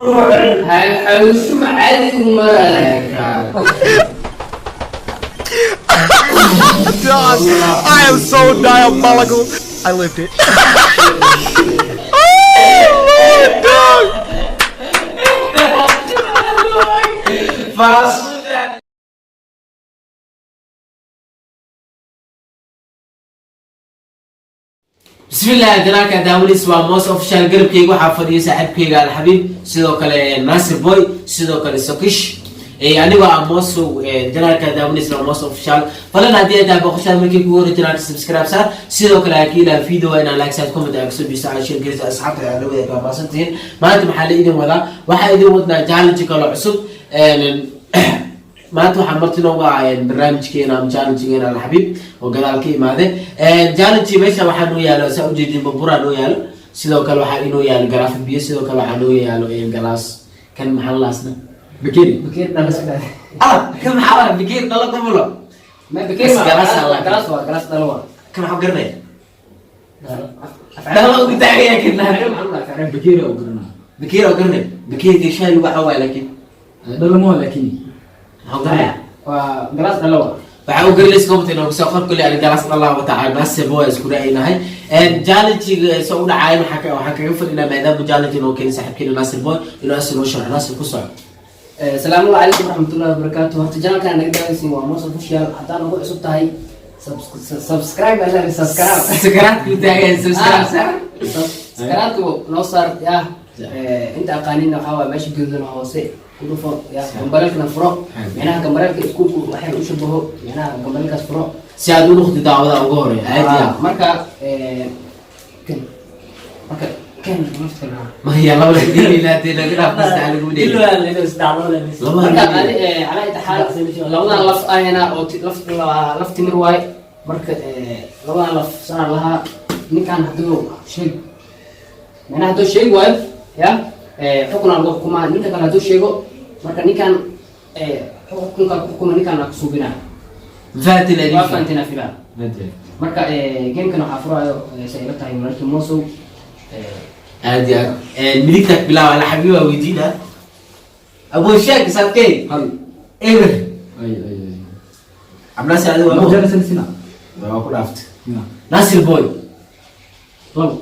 Dog, I am so diabolical. I lived it. Oh, Lord, dog. Bismillah, janaalka daawanis waa Most Official. Garabkeyga waxaa fadhiya saaxiibkeyga Alxabiib, sidoo kale Nasir Boy, sidoo kale Sokish, anigoo ah Mosow. Janaalka daawanis waa Most Official. Falan haddii ay tahay boqoshaad markii kugu hore janaalka, subscribe saar. Sidoo kale ha ka ilaa video waa inaa like saar, comment aa kasoo biso, share garisa asxaabta aad la wadaag. Waa maasantihiin. Maanta maxaa la idin wadaa? Waxaa idin wadnaa challenge kaloo cusub. Maanta waxaa marti nooga ah barnaamijkeena ama challengegeena Alxabiib oo gadaal ka imaade. Challenge meesha waxaa noo yaalo, saa ujeedin, baburaa noo yaalo. Sidoo kale waxaa inoo yaalo garaafa biyo. Sidoo kale waxaa noo yaalo galaas. Kan maxaa lalaasna? Bakeri. Bakeer dhalo. Ah, kan maxaa waa? Bakeri dhalo kumulo. Ma bakeer ma? Galaas alla. Galaas waa galaas dhalo waa. Kan maxaa garanaya? Dhalo ugu taagaya kan. Bakeri oo garanaa. Bakeri oo garanaya. Bakeriga shaay lagu cawaaya, laakiin dhalamo laakiin maxaa garanaya? Waa galaas dhalo waa. Waxaa u garinaysa comment inoogu soo qor. Kulli ani galaas dhalaa wata, Nasir waa isku ra'yinahay. Challenge soo u dhacayn waxaa kaga fadhinaa, maadaama challenge inoo keenay saaxiibkeena Nasir Boy, inuu asal noo sharxo. Nasir, ku soco. Asalaamu calaykum waraxmatullahi wabarakaatu. Horta janalkan naga daawanaysiin waa Most Official. Haddaan ugu cusub tahay, subscribe alla, subscribe. Sakaraadku taagan, subscribe saar. Subscribe noo saar ya. Inta aqaanina waxaa waay meesha gaduudan hoose ku dhufo ya, gambareelkana furo. Micnaha gambareelka iskuulku waxay u shabaho, micnaha gambareelkaas furo. Si aad u noqdi daawada ugu horeeya aad iyo aad. Marka kan, marka kan nafta. Maya, laba la dhihi lahayd, laga dhaaf bas lagu dhihi laba. Marka adi calaa itaxaal labadan laf ahayna oo laf laf timir waaye. Marka labadan laf sanaa lahaa. Ninkan hadduu sheeg, macnaha hadduu sheegi waayo ya, xukunaa lagu xukumaa. Ninka kale hadduu sheego, marka ninkan xukunka ku xukuma, ninkan aa kusuubinaa. Fahatin. Waa fahantina filaa. Marka gamekan waxaa furaayo, say ila tahay, walaalkii Mosow. Aad iyo aad midigta bilaab. Ala xabiiba weydiina abu sheeg saabkey. Hal. Eber. Ay ay ay. Cabnaasir, adiga ma waa jana sina. Waa ku dhaaftay Nasir Boy. Labo.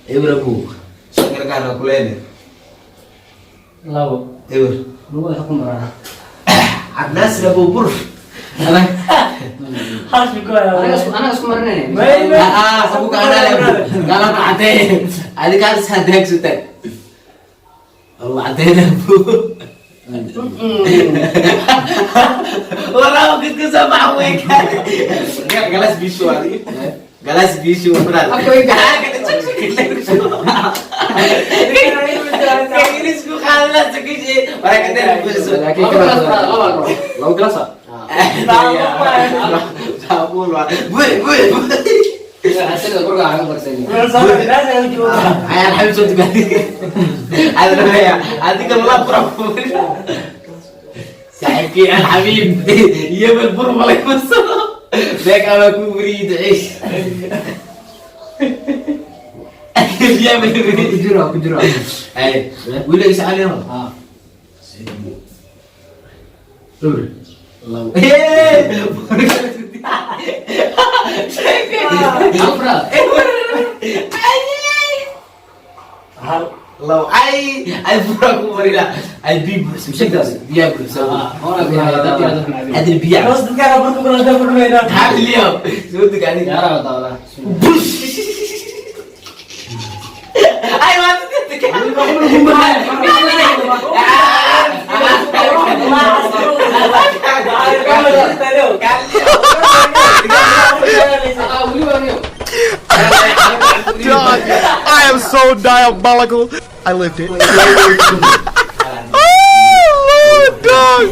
Eber abu shakarkaana kuleene. Labo. Eber. Lagu wada xukun baraa. Cabnaasir abu bur adag. Anaga isku marinayna. Ah, sabu ka anaa galama cadee adiga saa deegsata abu cadeen abu walaa kidka samax weyn galas bishu adiga galas bishu walaal. Afka way Isku qaadana sakishi warakadeen buuxso. Laakiin laba galaas baa laba laba. Laba galaas ah. Saabuun waa buux buux buux. Xasida gurga aga barsan. Ayaan xabib soo tukaday adnaya adiga la qura saaxiibkii Alxabiib yemen bur malay marsado beeg ama ku wariid ciish yemen. Ku jiro, ku jiro. Ay wila is cali. Ah. Eber. Labo. Alfred. Labo ay ay fura ku marila ay bi buuxso Sheegtaas. Biyaa buuxso. Hora biyaa dad yar dad macabin. Adil biyaa maxaa liyo soo dukaani. Yaara wada. Ay waa Ah, weli waa niyo. Dog, I am so diabolical. I lived it. Oh, Lord, dog.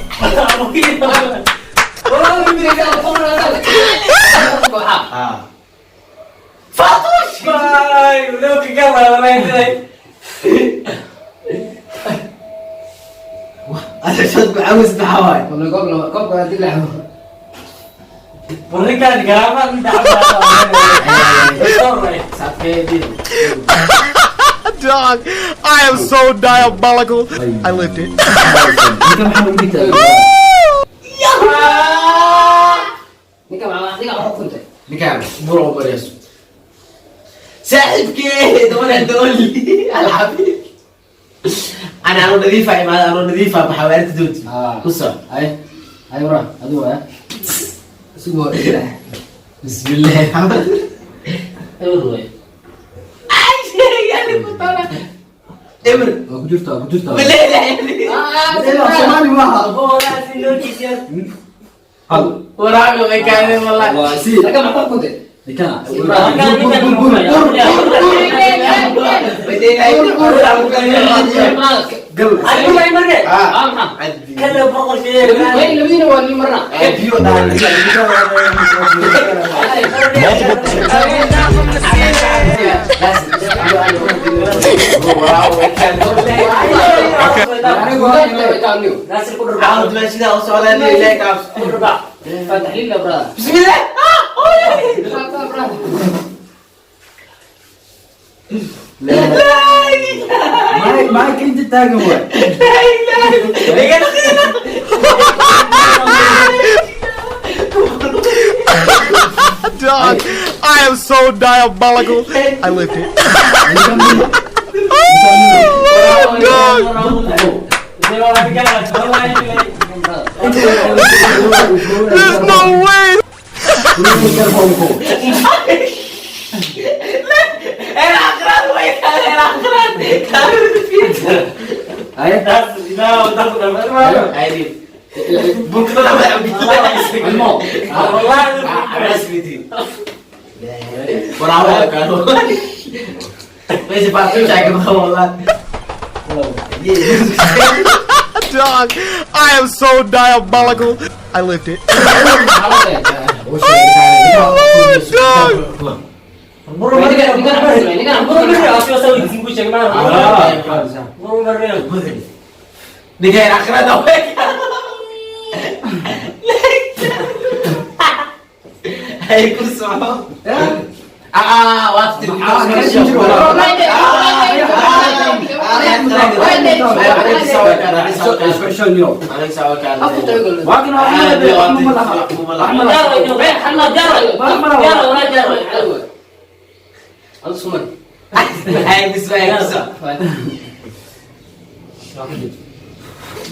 Kooxaha. Fatush. Ada shot macawis maxaa waaye? Wala koob laba koob kala dilaaco. Dog, I am so diabolical. I lived it. Ninka maxaa ugu dhigtaa? Ninka maxaa, ninka maxaa kuntay? Ninkaan bur oo marayso saaxiibkee, the one and only Alxabiib. Ana anoo nadiifa imaada, anoo nadiifa baxaa waarta doonti. Ah. Ku soc. Ay ay, wara adigu waa sugo. Bismillahi raxmaan. Eber way. Ay, yani ku tala eber. Waa ku jirtaa, waa ku jirtaa. Waleelah. Soomaali maaha. Hal. Waraaga way kaadeen wallahi. Waa si. Ninka maxaa kuntay? Ninka. Gal. Ah, maxaa? Way labadiina waa nin marna. Biyo dhaan. Anigu waa taaniyo. Caawd ma sidaa u socdaan, ilaahay ka cabso. Fatah lillah, brother. Bismillah. Brother. Maxay kinta taagan waay? Dog, I am so diabolical. I lived it. Oh, dog. There's no way. Dog, I am so diabolical. I lived it. Oh, dog. Ninka akhirada way. Ay, ku soco. Ah, waa tirti. Isku xishooniyo. Waa kan. Ay, bismillah, ku soco.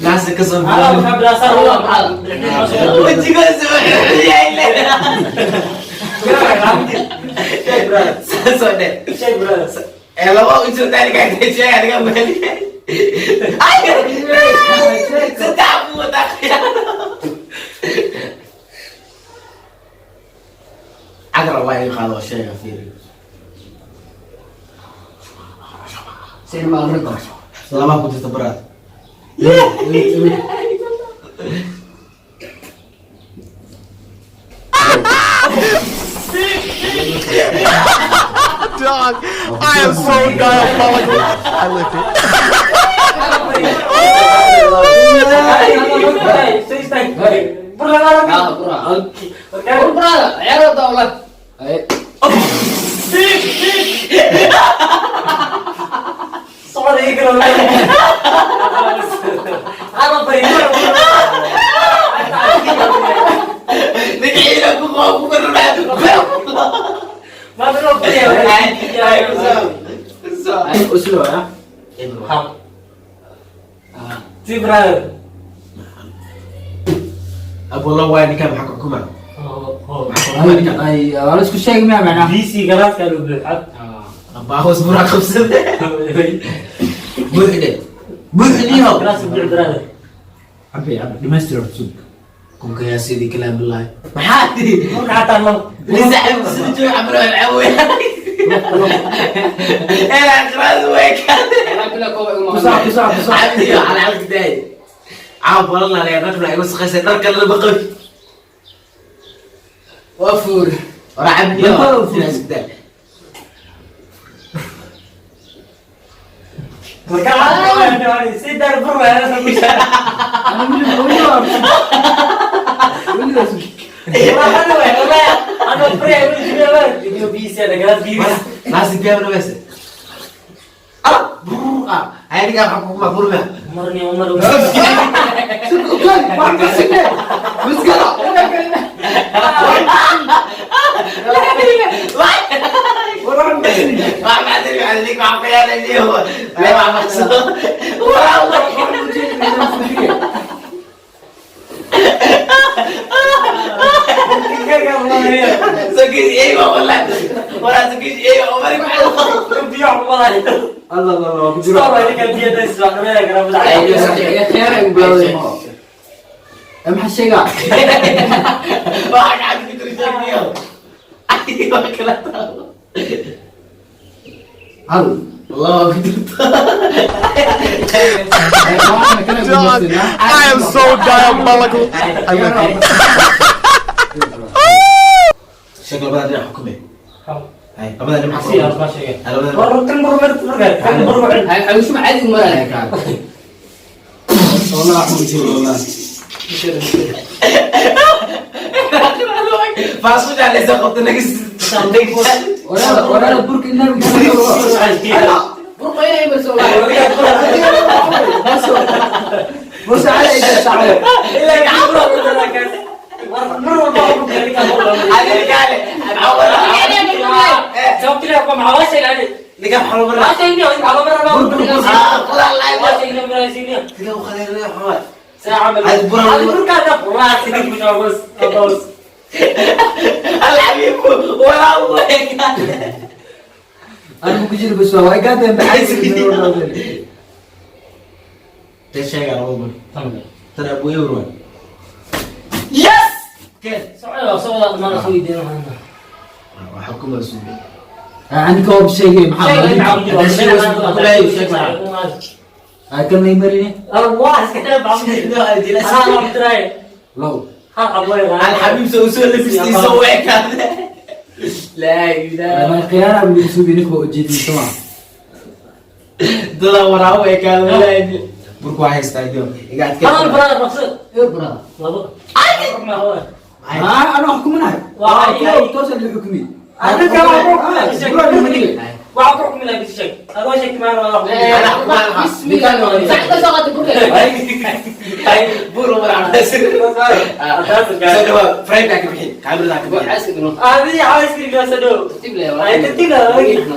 Naasi ka soo bilaabo. Wejigaas wuxuu yahay soo dhe. Ee, laba intuu taariga sheegay aniga mali. Ay, saddex buu wadaa khiyaano. Cadra waa iga qaado sheega fiiri. Laba ku jirta baraad. Dog, I am so diabolical. I lived it. Ninka ku qoo ku Ay, uslo ah. Abulla waay, ninka maxaa ku xukuma? Ay, waa la isku sheegi miyaa macnaha? Abaahos buraa qabsade. Buuxde. Buuxniyo. Cabi, cabi, dhamaystir horta sug. Kunka yaa sidii kalaam billahi. Maxaa tiri? Lisaxib sida joog camal waa caawiya. Ee, akhraad way ka. Kusac, kusac, kusac. Cabdi على عبد داي. عاو والله لا ركنا igu saqaysay dhar kale lama qabi. Waa fuur. Wara cabdi. Waa fuur. Sidaas daa. Ana weli weli waa weli waa sug. Naasi biyaa bas. Hay, ninkaa maxaa ku maqburma? Marni Umar. Sugan, waan kasine. Miskala. Waan kasine. Waa macdin macdin waxaan ka yaalayo. Lee waa maqso. Waa. Sokis ey waa wallah. Waraa sokis ey waa Umar. Allah Allah Allah, ku jiro. Khiyaar ay u bilowday ma maxaa sheegaa? Waxaa gacanta ku jira sheegniyo. Waa kala taabo. Hal. Laba ku jirta. Dog, I am so diabolical. I live it. Sheeg labada dhinac xukume. Hay, labada dhinac xukume. Labada dhinac. Xawisuma caadi uma maraya. Wallah, waxaan u jeedo wallah. Faasu jeclaysa qabta naga. Walaal, walaal, burka inaan Burqa inay marso. Musa cali ay saaxay. Ninka maxaa loo maraa? Ninka u khaleelaya waxaa. Alxabiibku walaa u Anigu ku jiro bas waa gaadeen baxay. Tan sheega labada mar. Tan abu ewer waay. Yes! Ken. Waa xukuma suubi. Aniga oo sheegay maxaa kan may marine? Low. Alxabiib soo soo labistay soo weekaade. Laa ilaaha. Ma khiyaara buu suubi ninka u jeedin sama. Dada waraa u ekaade walaahi. Burku waa haystaa iyo iga adkee. Ewer brother. Ah, ana xukumanahay. Toos la xukumi. Bismillah. Saacada soo qaatay burka. Bur Umar Cabdinaasir. Soo dhawaa, frame-ka ka bixin, kaamirada ka bixin. Xaaska gano. Tartiib leh.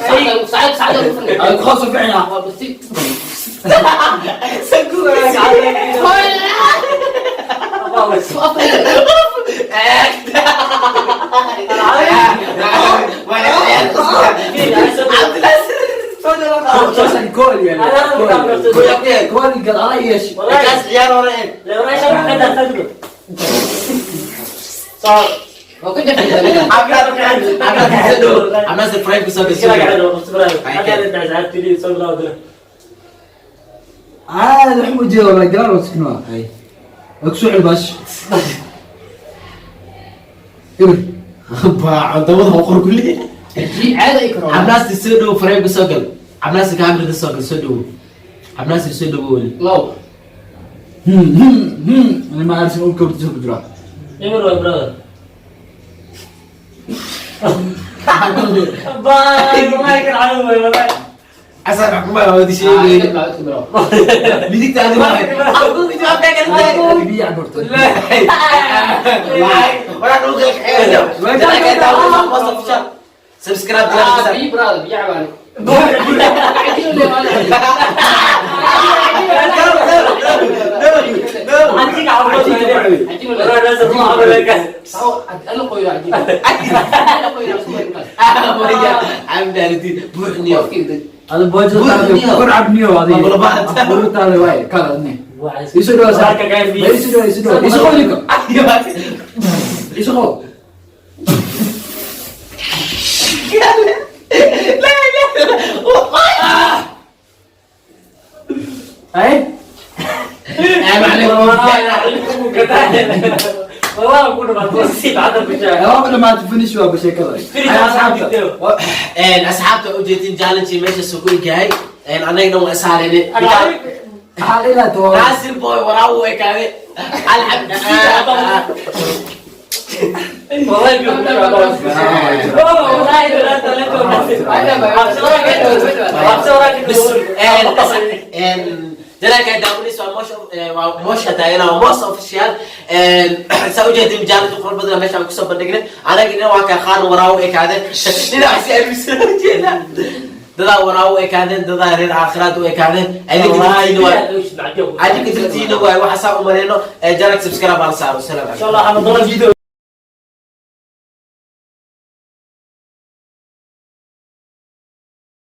Saacada saacada saacada ku fadhiya. Ay ku soo ficna. Waa tartiib. Toos kool yani. Kool gal ala yeesh. Kaas ciyaar hore. Waa ka jafay. Cabdinaasir frame-ka soo gashay. Ah, wax mu jeedo wallah galaan waa siknaa. Waa ku soo cilbaash. Ibir. Baa cuntada waa qor kulli. Caadi ay karo. Cabdinaasir soo dhawo, frame-ka soo gal. Cabdinaasir kaamirada soo gal, soo dhawo. Cabdinaasir soo dhawo weli. Low. Ani ma arsin uu kawrtiisa ku jira. Asal xukuma waa wadi sheegay. Midigta adiga waa. Biyo caburta. Waraa dhulka kaxeeyo. Subscribe. Biyo brother, biyo cabaani. Alla qoyro cajiib. Alla qoyro isku markaas. Buuxniyo. Ada bojo taade kor cabniyo adiga. Buru taade waay kala adne. Isu dhaw sa. Isu dhaw, isu dhaw. Isu qo ninka. Isu qo. Ay? Waa dhamaatay, finish waa sheekada. Asxaabta. Asxaabta ujeedin challenge meesha soo ku yahay. Anaga dhan waa isaalene. Waxaa ilaa toban. Naasir boy waraa u ekaade. Alxamdulillah. Wallahi biyo ku jira. Wallahi Bis channelka daawanaysa waa Moosha, waa Moosha taagana, waa Moos Official. Saa ujeedin, jaalada qurux badan meeshaan kusoo bandhignay. Anagina waa kaa qaar waraawo ekaadeen, dhinacaasi aaminsan ujeeda, dadaa waraawo ekaadeen, dadaa reer aakhiraad u ekaadeen. Adinka dartiina waay, adinka dartiina waay. Waxa saa u mareyno channelka subscribe ala saaro. Salaam calaykum. Inshallah, ama dola video.